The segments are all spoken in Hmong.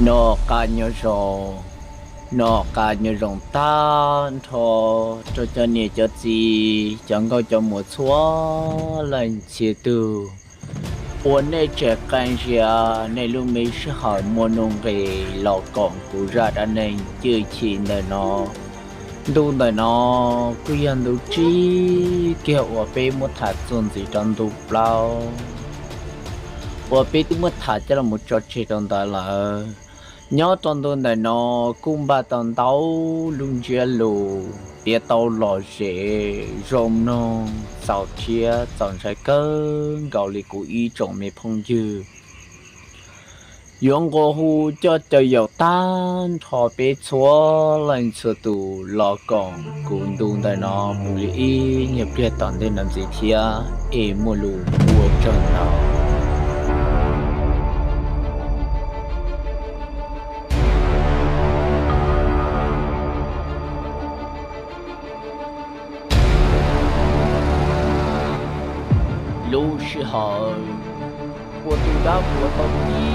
Noj qab nyob zoo, noj qab nyob zoo tag nrho rau cov niam cov txiv cov nkauj cov muam txhua leej txhia tug uas nej tseem qee zias nej lub me sij hawm muaj nuj nqis los koom kuv zaj dab neeg Cwj Chim ntawm no. Ntu ntawm no kuj yog ntu tsib kiag uas peb muab tham txuas ntxiv rau ntu plaub uas peb twb muab tham coj los tso tseg rau ntawd lawm. Nyob rau ntu ntawm no kuj npaj tau ntau lub ntsiab lus piav tau lom zem zoo mloog txaus thiab txaus ntshai kawg nkaus li kuv ib tsoom me phooj ywg. Yuav nqua hu coj caw yaum tag nrho peb txhua leej txhua tus los koom kuv ntu ntawm no mus li ib nyuag pliag tom ntej no ntxiv thiab es muaj lus ua tsaug ntau. Lub sij hawm uas tus dab puav tau tib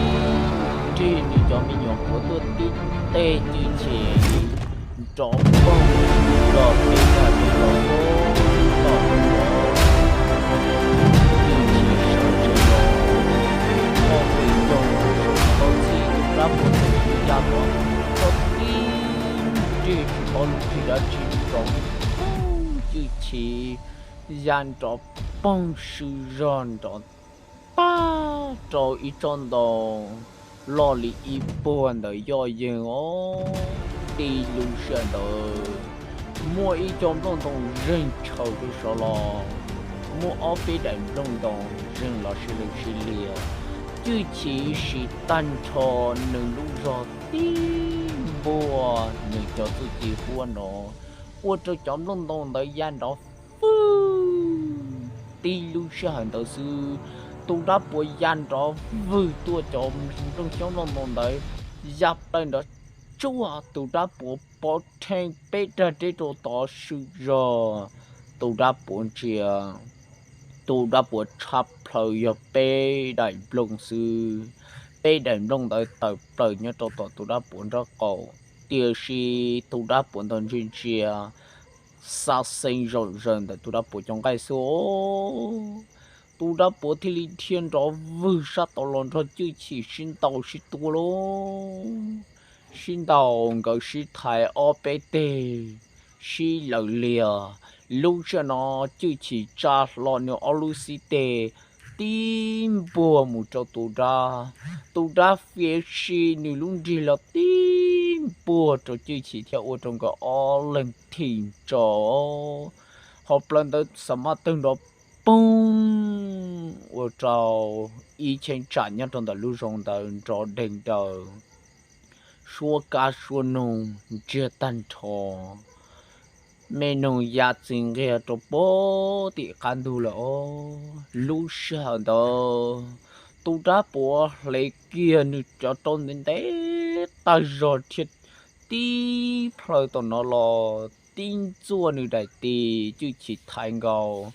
nrig nws cov me nyuam quav tuaj tib teg Cwj Chim nrov poog los pem tag pem los toj, Cwj Chim sawv tsees los, ob peb caug tau txhij tus dab puav tus ya nrov tib nrig tsis paub lub nrig dab tsi nrov poog, Cwj Chim ya nrov poog swb zog nrov tag rau ib tsob ntoo loj li ib puag ntawm yoj yeeg os. Tib lub sij hawm ntawd muaj ib co nplooj ntoo zeeg tshaws rau saud los, muaj ob peb daim nplooj ntoo zeeg los sib leeg sib liag. Cwj Chim siv tag nrho nws lub zog tib npuaj nws cov txuj ci huab no ua rau cov nplooj ntoo ntawd ya nrov fwj. Tib lub sij hawm ntawd xwb, tus dab puav ya nrov vwg tuaj cov nplooj xyoob nplooj ntoo ntawd ya plaws nrov tsuag tus dab puav pov rhees peb rag reb rau tod swb zog. Tus dab puav ntsia, tus dab puav tshab plaws yog peb daim nplooj xwb. Peb daim nplooj ntawd tawm plaws nyob rau tom tus dab puav nraub qaum, tiam sis tus dab puav ntawd ntsia ntsia xav xeev zaum zaws ntawm tus dab puav cov nqaij xwb. Tus dab puav thiaj li dhia nrov vwg sab tod los nrog Cwj Chim sib ntaus sib tua lauj. Sib ntaus nkawd sib thaiv ob peb teg, sib laws liag. Lub sij hawm no Cwj Chim tsa hlo nws ob lub xib teg tib npuag mus rau tus dab. Tus dab fiav si nws lub nrig los tib npuag rau Cwj Chim thiab ua rau nkawd ob leeg thim ntso. Hauv plawv ntawd xa maj tawg nrov poog ua rau ib cheeb tsam nyob rau ntawm lub zos ntawd nrov deeg daws, suab kab suab noog ntsiag tag nrho. Me noog ya txi nqiag rau puag tim qab ntug lawm os. Lub sij hawm ntawd tus dab puav hle kiag nws cov rau ntev ntev tag zog thiab tib plhaw tom no los tib ntxuaj nws daim tis Cwj Chim thaiv nkaus.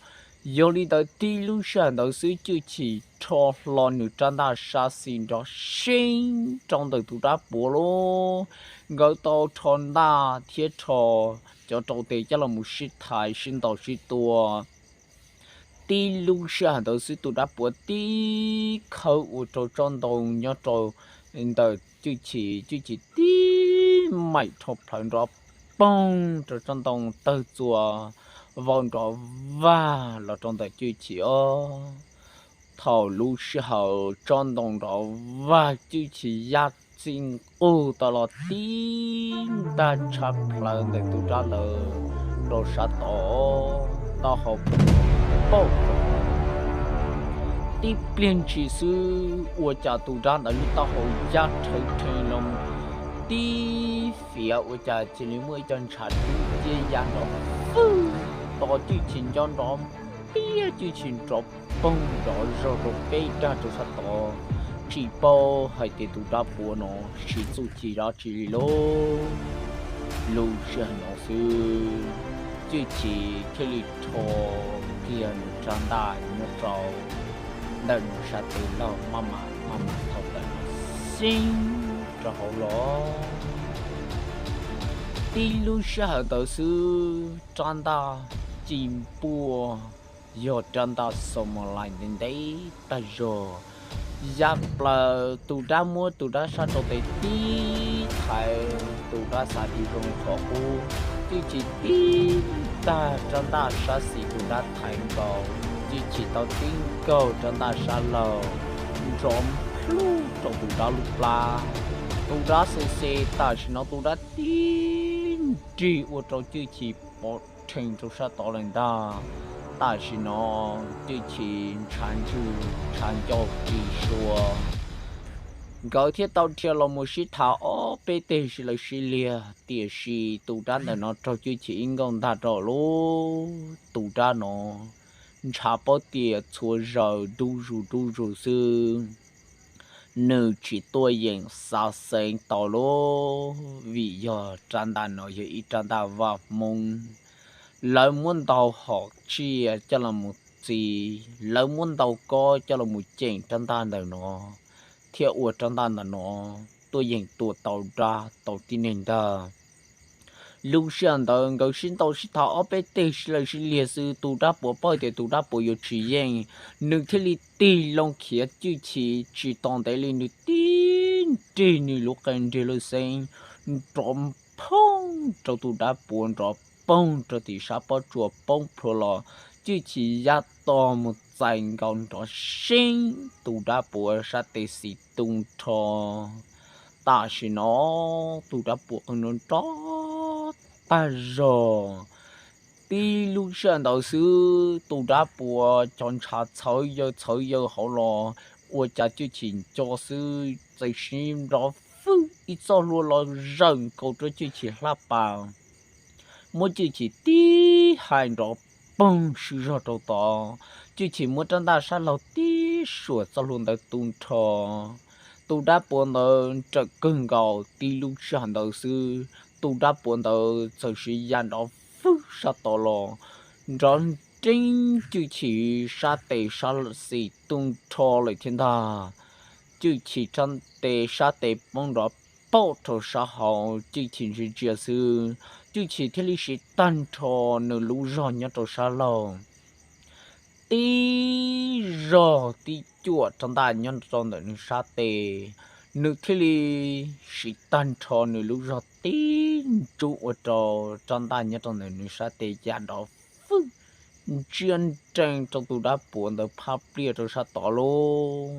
Yog li ntawd tib lub sij hawm ntawd xwb Cwj Chim rho hlo nws rab ntaj sab xis nrov seeb rau ntawm tus dab puav lauj. Nkawd tau rho ntaj thiab rho cov rau tes coj los mus sib thaiv sib ntaus sib tua. Tib lub sij hawm ntawd xwb tus dab puav tib khawb ua rau tsob ntoo nyob rau ntawm Cwj Chim, Cwj Chim tib maim rho plhawv nrov poog rau tsob ntoo tawg txua vau nrov vag los rau ntawm Cwj Chim os. Thaum lub sij hawm tsob ntoo nrov vag Cwj Chim ya txi nqug tau los tib ntaj tshab plhawv ntawm tus dab ntawd rau sab tod, taub hau pauj. Tib pliag ntshis xwb ua cas tus dab ntawd lub taub hau ya rhawv rhees los tib fiav ua cas cia li muaj ib co ntshav dub ciab ya nrov fwj tos Cwj Chim nco nrov npiab Cwj Chim nrov poog nrov zog rau peb dag rau sab tod. Tsis paub hais tias tus dab puav no siv txuj ci dab tsi li lauj. Lub sij hawm no xwb Cwj Chim thiaj li rho kiag nws rab ntaj nyob rau ntawm nws sab tes laug maj mam maj mam thau plaws no xeeb rau hauv los. Tib lub sij hawm ntawd xwb rab ntaj ci npuaj, yog rab ntaj Xamalais ntev ntev tag zog ya plaws, tus dab muab tus dab sab rau tes tib thaiv, tus dab xav tsis zoo qhov qub, Cwj Chim tib tag rab ntaj sab xis tus dab thaiv nkaus, Cwj Chim tau tib nkaug rab ntaj sab laug nrov plhuj rau tus dab lub plab. Tus dab xes xes, tam sim no tus dab tib nrig ua rau Cwj Chim pov rhees rau sab tod lawm ntag. Tam sim no Cwj Chim ntshav ntswg ntshav ncauj ris sua, nkawd thiaj tau dhia los mus sib tham ob peb teg sib law sib liag, tiam sis tus dab ntawm no raug Cwj Chim ib nkaug ntag rau lub tus dab no ntshav pob tias txhua zaus dub zus dub zus xwb. Nws tsis tuaj yeem xav xeev tau lub, vim yog rab ntaj no yog ib rab ntaj vaj Hmoob, lawv muab ntau hom tsiaj coj los mus txi, lawv muab ntau kob coj los mus ceem rab ntaj ntawm no, thiaj ua rab ntaj ntawm no tuaj yeem tua tau dab tau tib neeg ntag. Lub sij hawm ntawd nkawd sib ntaus sib tham ob peb teg sib law sib liag xwb, tus dab puav paub tias tus dab puav yuav tsis yeej, nws thiaj li tig loo khiav Cwj Chim. Tsis tos ntev li nws tib nrig nws lub qe nrig lub xeeb nrov phooj rau tus dab puav, nrov poog rau tim sab pob tsuas poob plhuav los, Cwj Chim ya tos mus txais nkaus nrov seeb tus dab puav sab tes xis tu nrho. Tam sim no tus dab puav qw nrov nrov tag zog. Tib lub sij hawm ntawd xwb tus dab puav cov ntshav txhawv yaws txhawv yaws hauv los, ua cas Cwj Chim nco xwb txawm sis nrov fwj ib txoj hlua los zawm nkaus rau Cwj Chim hlab pas, muab Cwj Chim tib hais nrov poog swb zog rau tod. Cwj Chim muab rab ntaj sab laug tib suam txoj hlua ntawd tu nrho. Tus dab puav ntawd nrawm kawg nkaus, tib lub sij hawm ntawd xwb tus dab puav ntawd txawm sis ya nrov fwj sab tod los, nrov nreeb Cwj Chim sab tes sab xis tu nrho lawm thiab ntag. Cwj Chim sab tes sab tes poob nrov pauj rau sab hauv, Cwj Chim ntsia ntsia xwb, Cwj Chim thiaj li siv tag nrho nws lub zog nyob rau sab laug, tib zog tib cuam rab ntaj nyob rau ntawm nws sab tes, nws thiaj li siv tag nrho nws lub zog tib ntsub ua rau rab ntaj nyob rau ntawm nws sab tes ya nrov fwj ntsia nrees rau tus dab puav ntawd phab pliaj rau sab tod lauj.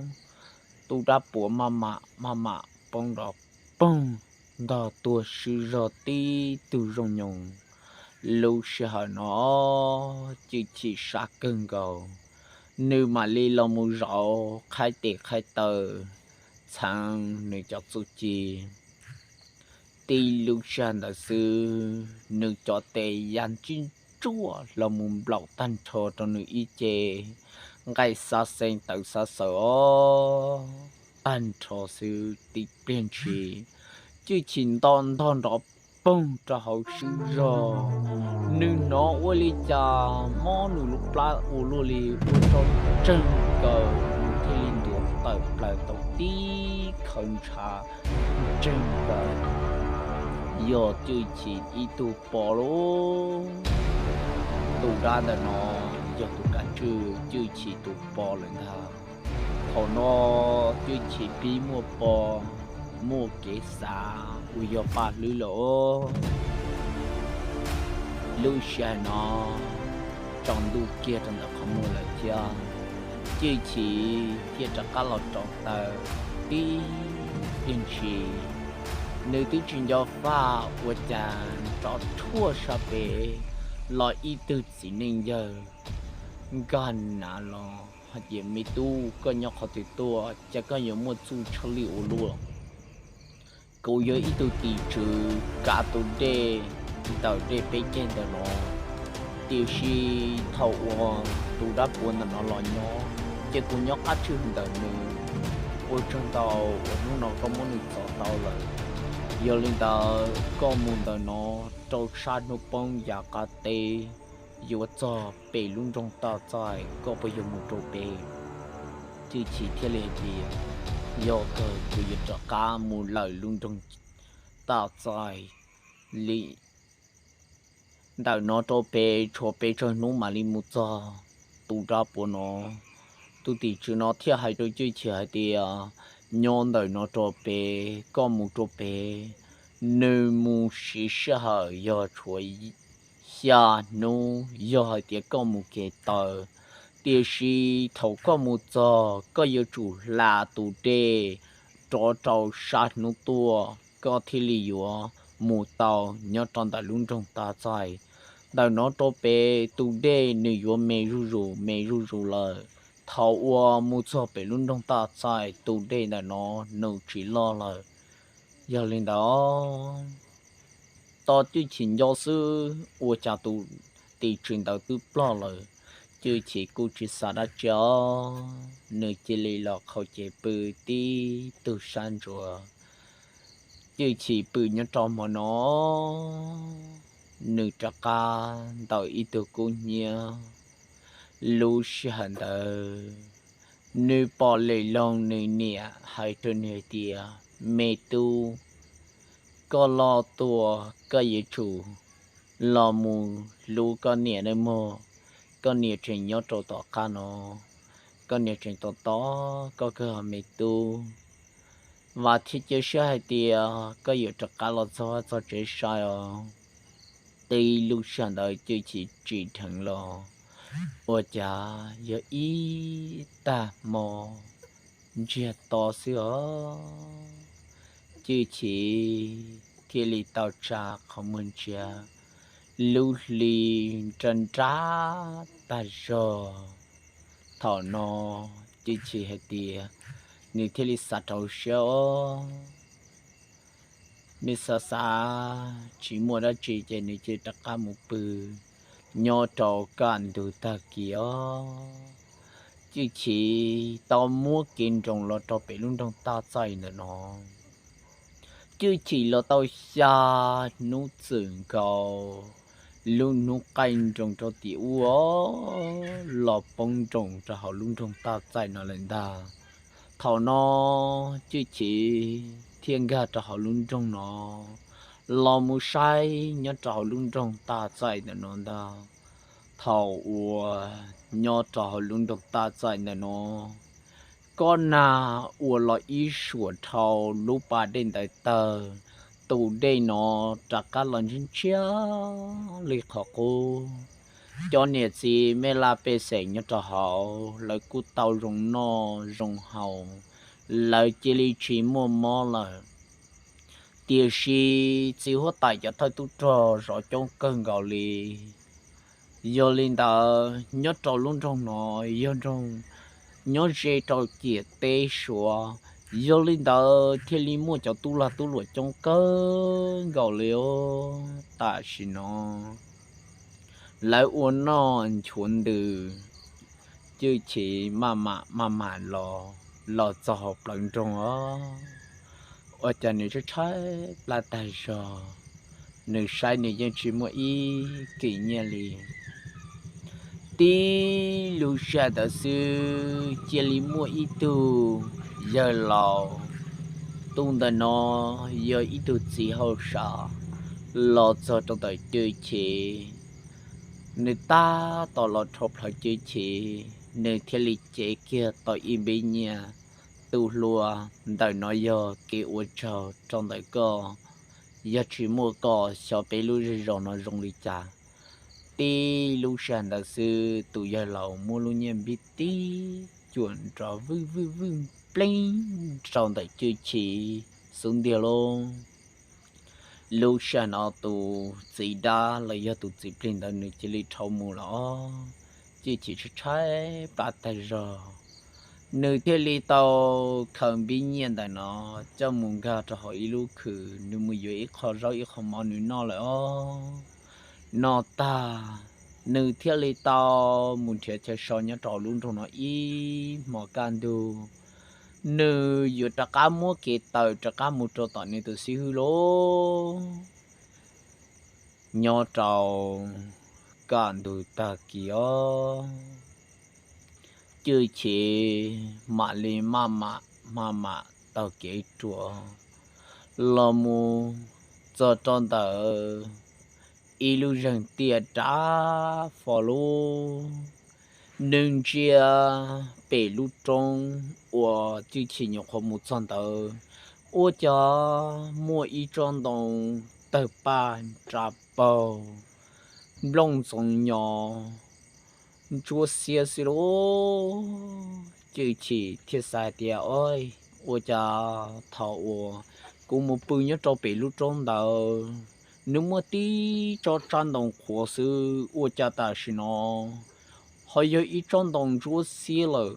Tus dab puav maj mam maj mam poob nrov poog ntog tuag swb zog tib tug zoo nyoos. Lub sij hawm no Cwj Chim sab kawg nkaus, nws mam li los mus zauv qhaib tes qhaib taw txheev nws cov txuj ci. Tib lub sij hawm ntawd xwb nws cov tes ya ntsib ntsuaj los mus nplaum tag nrho rau nws ib ce, nqaij xav xeev tawv xav xawm os, tag nrho xwb tib pliag ntshis Cwj Chim nto ntog nrov poog rau hauv swb zog. Nws hnov ua li cas mob nws lub plab ua luaj li, ua rau ntseeg nkaus, nws thiaj li ntuav tawm plaws tau tib khawv ntshav ntseeg nkaus. Yog Cwj Chim ib tug pog lauj. Tus dab ntawm no yog tus kav tswj Cwj Chim tus pog lawm ntag. Thaum no Cwj Chim pib muaj pog muaj kev xav uas yog paj hlwb lawm os. Lub sij hawm no tsaus ntuj kiag rau ntawm qhov muag lawm thiab, Cwj Chim thiaj rov qab los rau taw tib pliag ntshis. Nws twb tsis nco faj ua cas nrov thuaj sab pem los ib tug txiv neej yawg nkag nav los hais tias, Me tub, koj nyob qhov twg tuaj, cas koj yuav muaj txuj tshaj lij ua luaj? Kuv yog ib tug tim tswv kav tus dej ntawm dej peb ceg ntawm no, tiam sis thaum uas tus dab puav ntawm no los nyob, ces kuv nyob qab tswj ntawm nws. Ua tsaug ntau uas hnub no koj muab nws txov tau lawm. Yog li ntawd koj mus ntawm no rau sab hnub poob yav qab teb, yuav txog pem lub nroog Toj Txaij, koj puas yog mus rau pem? Cwj Chim thiaj li hais tias, Yog kawg kuv yuav rov qab mus lawm lub nroog Taj Txaij li. Ntawm no rau pem tshuav peb tsawg hnub mam li mus txog tus dab puav no. Tus tim tswv no thiaj hais rau Cwj Chim hais tias, nyob ntawm no rau pem, koj mus rau pem, nws mus siv sij hawm yog tshuav xya hnub yog hais tias koj mus kev taw. Tiam sis thaum koj mus txog, koj yuav tsum hla tus dej rov rau sab hnub tuaj, koj thiaj li yuav mus tau nyob rau ntawm lub nroog Taj Txaij. Ntawm no rau pem tus dej nws yuav me zuj zus me zuj zus lawm. Thaum uas mus txog pem lub nroog Taj Txaij, tus dej ntawm no nws tsis loj lawm. Yog li ntawd, tos Cwj Chim nco xwb, ua cas tus tim tswv ntawd twb ploj lawm. Cwj Chim kuj tsis xav dab tsi os, nws cia li los qhau cev pw tib tug sab ntsuav. Cwj Chim pw nyob rau hmo no, nws rov qab ntaus ib tug kub hnyiab. Lub sij hawm ntawd, nws pom Lem Loog nws niam hais rau nws hais tias, me tub, koj loj tuaj koj yuav tsum los mus hlub koj niam nawb mog. Koj niam tseem nyob rau tom qab no, koj niam tseem tos tos koj kawg os me tub. Vam thiab cia siab hais tias koj yuav rov qab los txog vaj txog tsev sai os. Tib lub sij hawm ntawd Cwj Chim tsim dheev los, ua cas yog ib tag hmo ntsiag to xwb os. Cwj Chim thiaj li tau tsa qhov muag ntsia, lub hli nra nrab tag zog. Thaum no Cwj Chim hais tias, nws thiaj li xav rau siab os. Nws xav xav tsis muaj dab tsi ces nws cia li rov qab mus pw nyob rau kaj ntug tag kis os. Cwj Chim tau muab kev nroos los rau pem lub nroog Taj Txaij ntawm no. Cwj Chim los tau xya hnub txwm nkaus, lub hnub qaij nroos rau tim ub los poob nroos rau hauv lub nroog Taj Txaij no lawm ntag. Thaum no Cwj Chim thiaj nkag rau hauv lub nroog no los mus saib nyob rau hauv lub nroog Taj Txaij ntawm no ntag. Thaum uas nyob rau hauv lub nroog Taj Txaij ntawm no, kob nag ua los ib suam dhau lub pas dej ntawd tawg, tus dej no rov qab los ntshiab ntshiab li qhov qub. Cov niam txiv me laj pej xeem nyob rau hauv lawv kuj tau zoo noj zoo haus, lawv cia li tsis muaj mob lawm. Tiam sis txiv huab tais cov thawj tub rog zov coob kawg nkaus li. Yog li ntawd, nyob rau lub nroog no yog nroog nyob ze rau ciam teb Suav, yog li ntawd thiaj li muaj cov tub lag tub luam coob kawg nkaus li os. Tam sim no lawv ua noj nchuav ntws, Cwj Chim maj mam maj mam los, los txog hauv plawv nroog os. Ua cas nws tshaib tshaib plab tag zog, nws saib nws yeej tsis muaj ib kis nyiaj li. Tib lub sij hawm ntawd xwb cia li muaj ib tug yawg laus, tus ntawm no yog ib tug txiv hauj sam, los txog rau ntawm Cwj Chim. Nws tab tom los dhau plawv Cwj Chim, nws thiaj li cev kiag tau ib npib nyiaj tu hlua. Ntawm no yog kev ua tsaug rau ntawm koj, yog tsis muaj koj xyov peb lub zej zos no zoo li cas. Tib lub sij hawm ntawd xwb tus yawg laus muab lub nyiaj npib tib cuam nrov vwj vwj vwj npleeb rau ntawm Cwj Chim xub ntiag lauj. Lub sij hawm no tus txiv dab los yog tus txiv plig ntawd nws cia li dhau mus lawm. Cwj Chim tshaib tshaib plab tag zog, nws thiaj li tau khaws npib nyiaj ntawm no coj mus nkag rau hauv ib lub khw, nws mus yuav ib qho zaub ib qho mov nws noj lawm os. Noj tag, nws thiaj li tau mus nrhiav chaw so nyob rau hauv lub nroog no ib hmos kaj ntug. Nws yuav rov qab muab kev taw rov qab mus rau tom nws tus xib hwb lauj. Nyob rau kaj ntug tag kis os, Cwj Chim mam li maj mam hma mam taug kev rua los mus txog rau ntawm ib lub zeeg tiaj dav fo lug. Nws ntsia pem lub roob uas Cwj Chim nyuam qhuav mus txog ntawd, ua cas muaj ib tsob ntoo tawg paj nra paug, nplooj ntxoov nyo ntsuab xiab xwb lauj. Cwj Chim thiaj xav tias, Oj, ua cas thaum uas kuv mus pw nyob rau pem lub roob ntawd, nws muaj tib tsob tsab ntoo qhuav xwb, ua cas tam sim no ho yog ib tsob ntoo ntsuab xiab lawm?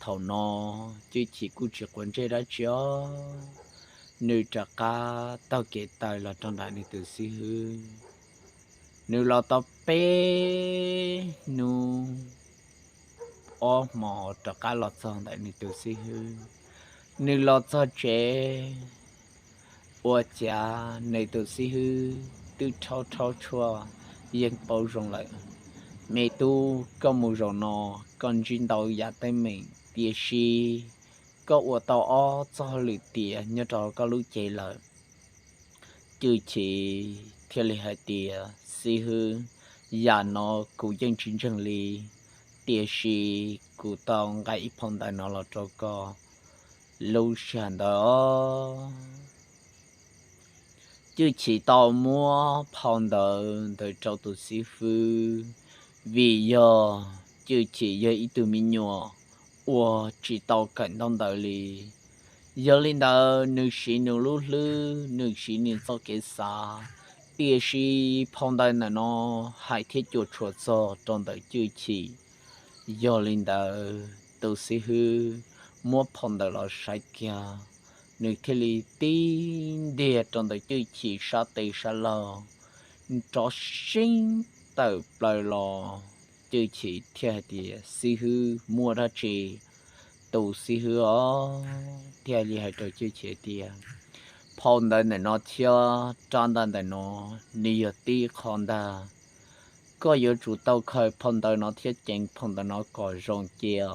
Thaum no Cwj Chim kuj tsis quav ntsej dab tsi os, nws rov qab taug kev taw los rau ntawm nws tus xib hwb. Nws los tau peb hnub ob hmo rov qab los txog ntawm nws tus xib hwb. Nws los txog tsev, ua cas nws tus xib hwb twb rhaub rhaub tshuaj yeej paub zoo lawm. Me tub, koj mus zaum no koj ntsib ntau yam teeb meem, tiam sis koj ua tau ob txoj hauj lwm tiav nyob rau koj lub cev lawm. Cwj Chim thiaj li hais tias, Xib hwb, yam no kuv yeej tsis ntseeg li, tiam sis kuv tau nqa ib phau ntawv no los rau koj. Lub sij hawm ntawd Cwj Chim tau muab phau ntawv ntawd rau tus xib hwb, vim yog Cwj Chim yog ib tug me nyuam uas tsis tau kawm ntaub ntawv li. Yog li ntawd nws siv nws lub hlwb, nws siv nws txoj kev xav, tiam sis phau ntawv ntawm no hais thiab cuam tshuam txog rau ntawm Cwj Chim. Yog li ntawd tus xib hwb muab phau ntawv los saib kiag, nws thiaj li tib ntiag rau ntawm Cwj Chim sab tes sab laug, nrov seeb tawm plaws los. Cwj Chim thiaj hais tias, Xib hwb, muaj dab tsi? Tus xib hwb os thiaj li hais rau Cwj Chim tias, Phau ntawv ntawm no thiab rab ntaj ntawm no nws yog tib qho ntag. Koj yuav tsum tau khaws phau ntawv no thiab ceev phau ntawv no kom zoo cia.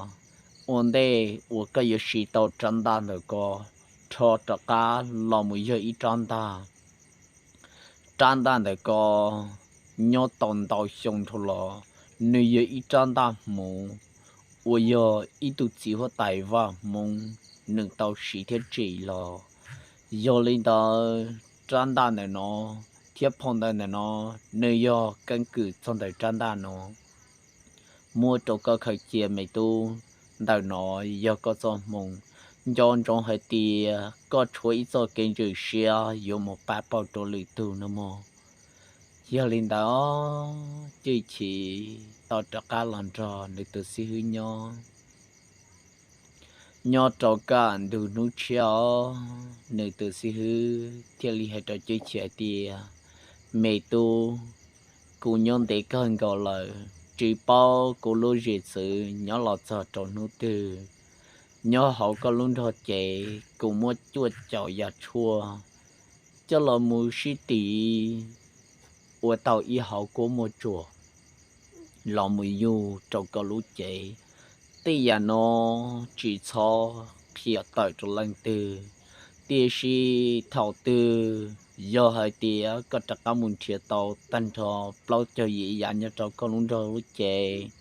Ua ntej uas koj yuav siv tau rab ntaj ntawm ko, rho rov qab los mus yog ib rab ntaj. Rab ntaj ntawm ko nyob tau ntau xyoo dhau los, nws yog ib rab ntaj hmuv uas yog ib tug txiv huab tais vaj hmoob nws tau siv thiab tsim los. Yog li ntawd rab ntaj ntawm no thiab phau ntawv ntawm no nws yog keeb kwm txog ntawm rab ntaj no. Muab rau koj khaws cia me tub, ntawm no yog koj txoj hmoo. Nco ntsoov hais tias koj tshuav ib txoj kev ntseeg siab yuav mus pab pauj rau lwm tug no mog. Yog li ntawd Cwj Chim tau rov qab los nrog nws tus xib hwb nyob. Nyob rau kaj ntug hnub tshiab os, nws tus xib hwb thiaj li hais rau Cwj Chim hais tias, Me tub, kuv nyob ntev kawg nkaus lawm, tsis paub kuv lub zim txwv nyob los txog rau hnub twg. Nyob hauv koj lub nrog cev kuv muab cuaj caum yam tshuaj coj los mus sib tiv ua tau ib hauv kuab muaj tsuag los mus yug rau koj lub cev. Tej yam no tsis txhob qhia tawm rau leej twg, tiam sis thaum twg yog hais tias koj rov qab mus nrhiav tau tag nrho plaub caug yim yam nyob rau koj lub nrog lub cev,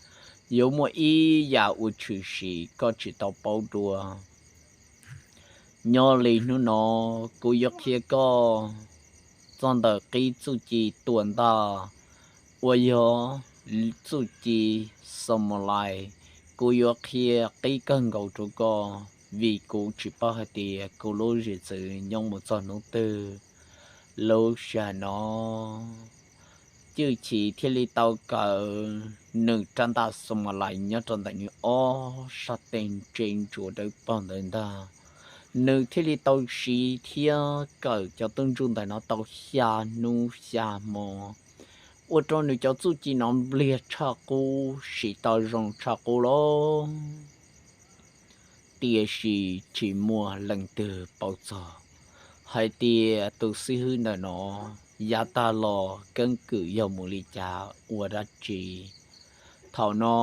yuav muaj ib yam uas tshwm sim koj tsis tau paub dua. Nyob li hnub no kuv yuav qhia koj txog ntawm qib txuj ci tua ntaj uas yog txuj ci Xamalais. Kuv yuav qhia qib kawg nkaus rau koj, vim kuv tsis paub hais tias kuv lub zim txwv nyob mus txog hnub twg. Lub sij hawm no Cwj Chim thiaj li tau kaw nws rab ntaj Xamalais nyob rau ntawm nws ob sab tes ntse ntsuav dawb paug ntawd ntag. Nws thiaj li tau siv thiab kawm cov tub ntsuj ntawm no tau xya hnub xya hmo, ua rau nws cov txuj ci no npliag tshaj qub, siv tau zoo tshaj qub lauj. Tiam sis tsis muaj leej twg paub txog hais tias tus xib hwb ntawm no yav tag los keeb kwm yog mus li cas ua dab tsi. Thaum no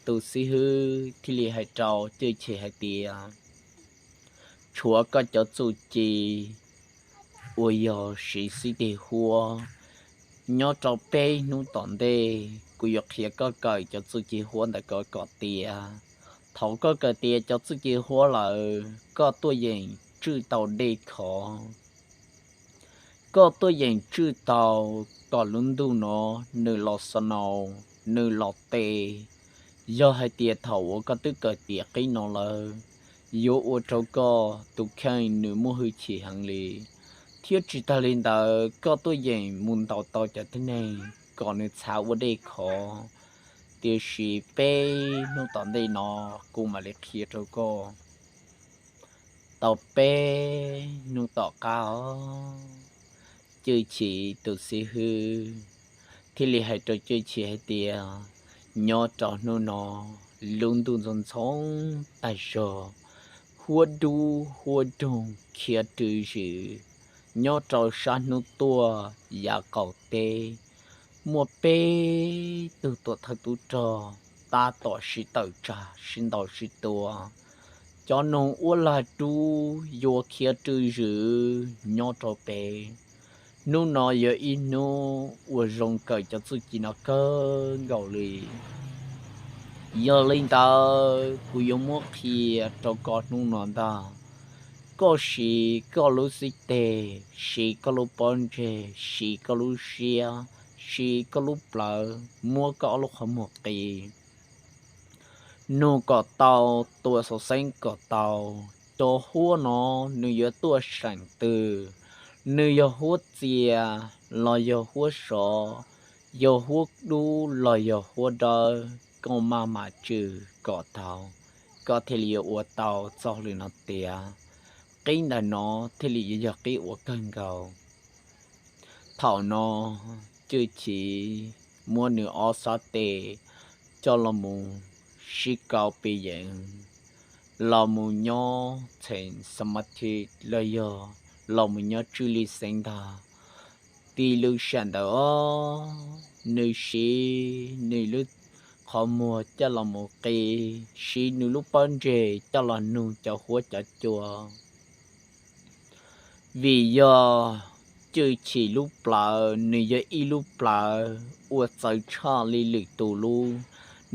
tus xib hwb thiaj li hais rau Cwj Chim hais tias, thuav koj cov txuj ci uas yog siv xib teg huab. Nyob rau peb hnub tom ntej kuv yuav qhia koj kawm cov txuj ci huab ntawm ko kom tiav. Thaum koj kawm tiav cov txuj ci huab lawm, koj tuaj yeem tswj tau dej khov. Koj tuaj yeem tswj tau kom lub ntuj no nws los snow, nws los tes. Yog hais tias thaum uas koj twb kawm tiav qib no lawm, yuav ua rau koj tus kheej nws muaj hwj chim heev li. Thiab tsis tag li ntawd, koj tuaj yeem mus ntaus tau cov tib neeg kom nws txhav ua dej khov. Tiam sis peb hnub tom ntej no kuv mam li qhia rau koj. Tau peb hnub tom qab os, Cwj Chim tus xib hwb thiaj li hais rau Cwj Chim hais tias, nyob rau hnub no lub ntuj ntxhov ntxhov tag zog, huab dub huab doog khiav rwg zws. Nyob rau sab hnub tuaj yav qaum teb, muaj peb tug tuam thawj tub rog tab tom sib tawm tsam sib ntaus sib tua. Cov noog uab lag rub yuav khiav rwg zws nyob rau peb. Hnub no yog ib hnub uas zoo kawm cov txuj ci no kawg nkaus li. Yog li ntawd kuv yuav muab qhia rau koj hnub no ntag. Koj siv koj lub xib teg, siv koj lub pob ntseg, siv koj lub siab, siv koj lub plawv, muab koj ob lub qhov muag qi. Nug kom tau, tua xov xeeb kom tau, cov huab no nws yuav tuaj seem twg, nws yog huab txias los yog huab sov, yog huab dub los yog huab dawb, koj maj mam tswj kom tau, koj thiaj li yuav ua tau txoj hauj lwm no tiav. Qib ntawm no thiaj li yuav yog qib uas kawg nkaus. Thaum no Cwj Chim muab nws ob sab tes coj los mus sib kau pes yees, los mus nyob txheem xas mas thi los yog los mus nyob tswj li xeeb ntag. Tib lub sij hawm ntawd os, nws siv nws lub qhov muag coj los mus qi, siv nws lub pob ntseg coj los nug cov huab cov cua. Vim yog Cwj Chim lub plawv nws yog ib lub plawv uas txawv tshaj li lwm tus lub,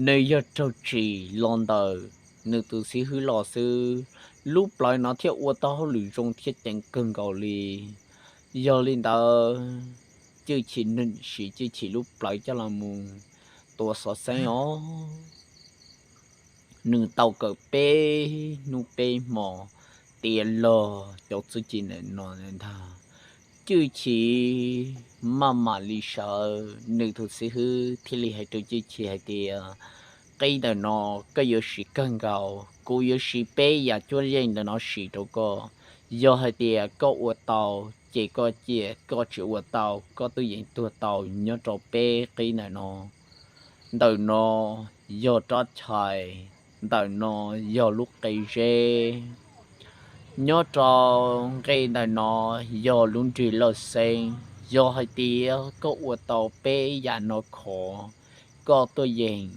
nws yog raug tsim los ntawm nws tus xib hwb los xwb. Lub plawv no thiaj ua tau hauj lwm zoo thiab ceev kawg nkaus li. Yog li ntawd, Cwj Chim siv Cwj Chim lub plawv coj los mus tua xov xeeb os. Nws tau kawm peb hnub peb hmo tiav los cov txuj ci ntawm no ntag. Cwj Chim maj mam li sawv, nws tus xib hwb thiaj li hais rau Cwj Chim hais tias, qib ntawm no koj yuav siv kawg nkaus, kuv yuav siv peb yam cuab yeej ntawm no sim rau koj. Yog hais tias koj ua tau ces koj cia, koj tsis ua tau koj twb yeej tuag tau nyob rau peb qib ntawm no. Ntawm no yog rab chais, ntawm no yog lub qe zeb, nyob rau nqe ntawm no yog lub nrig lawj xeeb. Yog hais tias koj ua tau peb yam no khov, koj tuaj yeem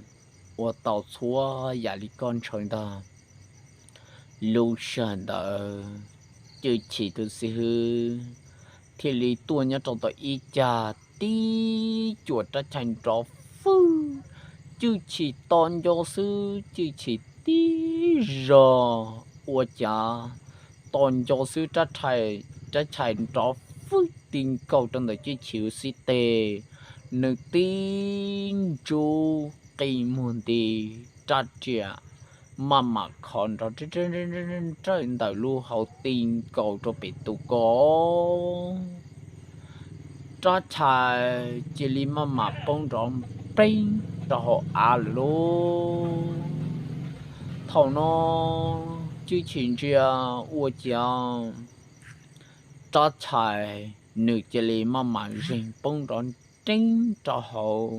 ua tau txhua yam li koj ntshaw ntag. Lub sij hawm ntawd Cwj Chim tus xib hwb thiaj li tuaj nyob rau tom ib cag tib cuam rab chais nrov fwj. Cwj Chim tos nco xwb, Cwj Chim tib zog ua cas tos nco xwb rab chais nrov fwj ti nkaus rau ntawm Cwj Chim xib teg, nws tib ntsub qi muag nti, rab riam maj mam khov nrov nrawj ntawm lub hauv ti nkaus rau pem tus ko. Rab chais cia li maj mam poob nrov npeeb rau hauv av lawm lauj. Thaum no Cwj Chim ntsia ua ciav rab chais nws cia li maj mam zeeg poob nrov nreeb rau hauv.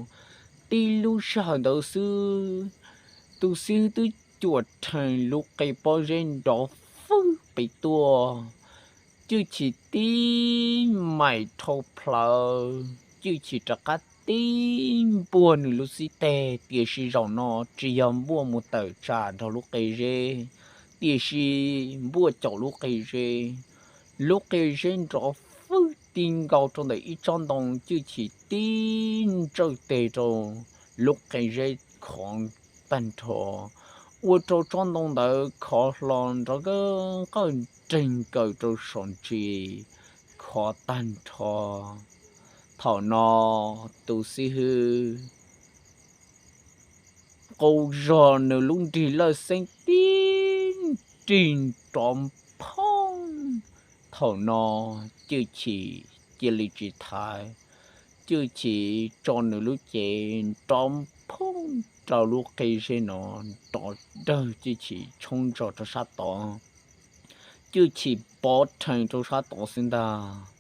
Tib lub sij hawm ntawd xwb, tus xib hwb twb cuam rhees lub qe pob zeb nrov fwj pem tuaj. Cwj Chim tib maim dhau plawv, Cwj Chim rov qab tib npuaj nws lub xib teg, tiam sis zaum no tsis yog npuaj mus tawm tsam nrog lub qe zeb, Tiam sis npuaj caum lub qe zeb, lub qe zeb nrov fwj ti nkaus rau ntawm ib tsob ntoo, Cwj Chim tib ntsawj tes rau lub qe zeb khov tag nrho, ua rau tsob ntoo ntawd khov hlo nrov nqawj nreeg nkaws rau saum ntsis, khov tag nrho. Thaum no tus xib hwb qau zog nws lub nrig lawj xeeb tib nrig nrov phooj. Thaum no Cwj Chim cia li tsis thaiv, Cwj Chim tso nws lub cev nrov phooj rau lub qe zeb no, nrov dawg Cwj Chim tshoob ntso rau sab tod. Cwj Chim pov rhees rau sab tod xwb ntag.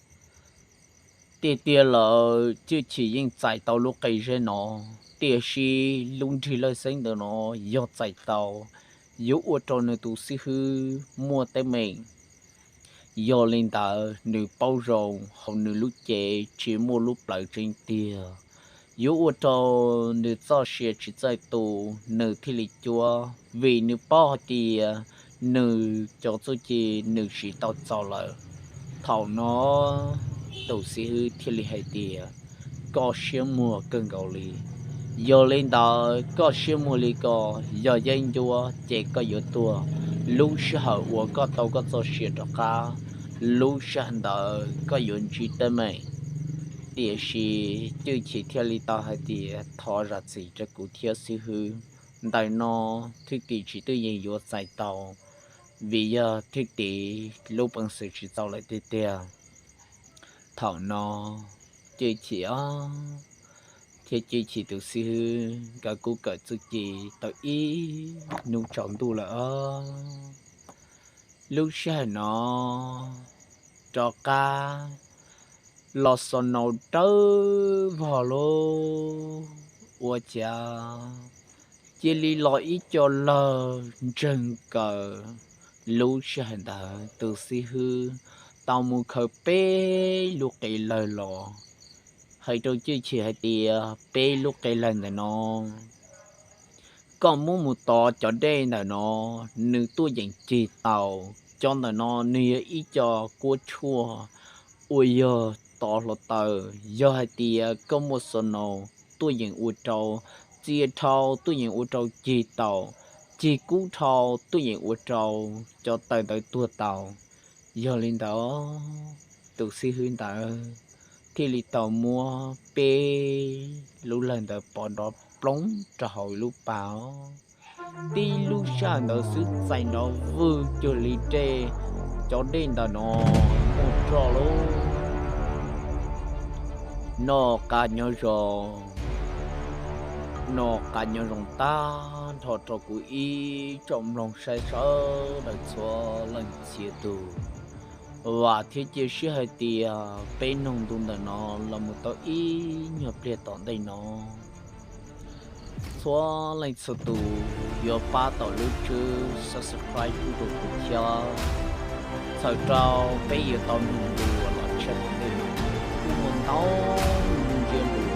Tiag tiag lawm Cwj Chim yeej txais tau lub qe zeb no, tiam sis lub nrig lawj xeeb ntawm no yog txais tau, yuav ua rau nws tus xib hwb muaj teeb meem. Yog li ntawd nws paub zoo hauv nws lub cev tsis muaj lub plawv tseeb tiag, yuav ua rau nws txoj sia tsis txawj tu, nws thiaj li cuab, vim nws paub hais tias nws cov txuj ci nws siv tau txaus lawm. Thaum no tus xib hwb thiaj li hais tias, koj siab muag kawg nkaus li. Yog li ntawd koj siab muag li ko, yog yeeb ncuab ces koj yuav tuag. Lub sij hawm uas koj tau koj txoj sia rov qab, lub sij hawm ntawd koj yuav ntsib teeb meem. Tiam sis Cwj Chim thiaj li tau hais tias, thov zam txim rau kuv thiab xib hwb, ntawm no thwj tim tsis twj yees yuav txais tau, vim yog thwj tim lub peev xwm tsis txaus lawm tiag tiag. Thaum no Cwj Chim thiab Cwj Chim tus xib hwb nkawd kuj kawm txuj ci tau ib hnub tsaus ntuj lawm os. Lub sij hawm no rov qab los snow dawb vog lauj, ua cas cia li los ib co lawg ntseg nkaws. Lub sij hawm ntawd tus xib hwb tau mus khaws peb lub qe lawg los, hais rau Cwj Chim hais tias, peb lub qe lawg ntawm no koj muab mus tov cov dej ntawm no, nws tuaj yeem cig tau. Cov ntawm no nws yog ib co kuab tshuaj uas yog tov hluav taws, yog hais tias koj muaj snow tuaj yeem ua rau, txia dhau tuaj yeem ua rau cig tau, cig kub dhau tuaj yeem ua rau cov taws ntawd tuag tau. Yog li ntawd tus xib hwb ntawd thiaj li tau muab peb lub lawg ntawd pov nrov ploog rau hauv lub pas. Tib lub sij hawm ntawd xwb txais nrov vwg cuag li dej, cov dej ntawm no muaj roj lauj. Noj qab nyob zoo, noj qab nyob zoo tag nrho rau kuv ib tsoom mloog saib sawv daws txhua leej txhia tus. Vam thiab cia siab hais tias peb noog ntu ntawm no los mus tau ib nyuag pliag tom ntej no, txhua leej txhua tus yuav pab tau lub tswb subscribe pub rau kuv thiab. Txhawm rau peb yuav tau noog ntu uas los tshaj tom ntej no, kuj muaj ntau ntsiab lus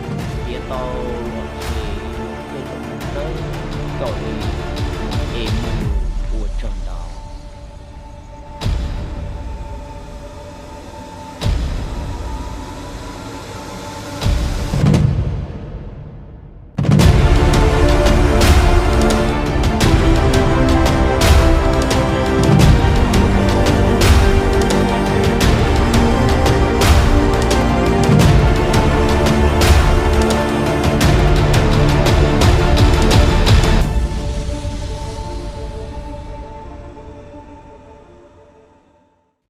piav tau los ces tej zaum dawb kaum li, es mus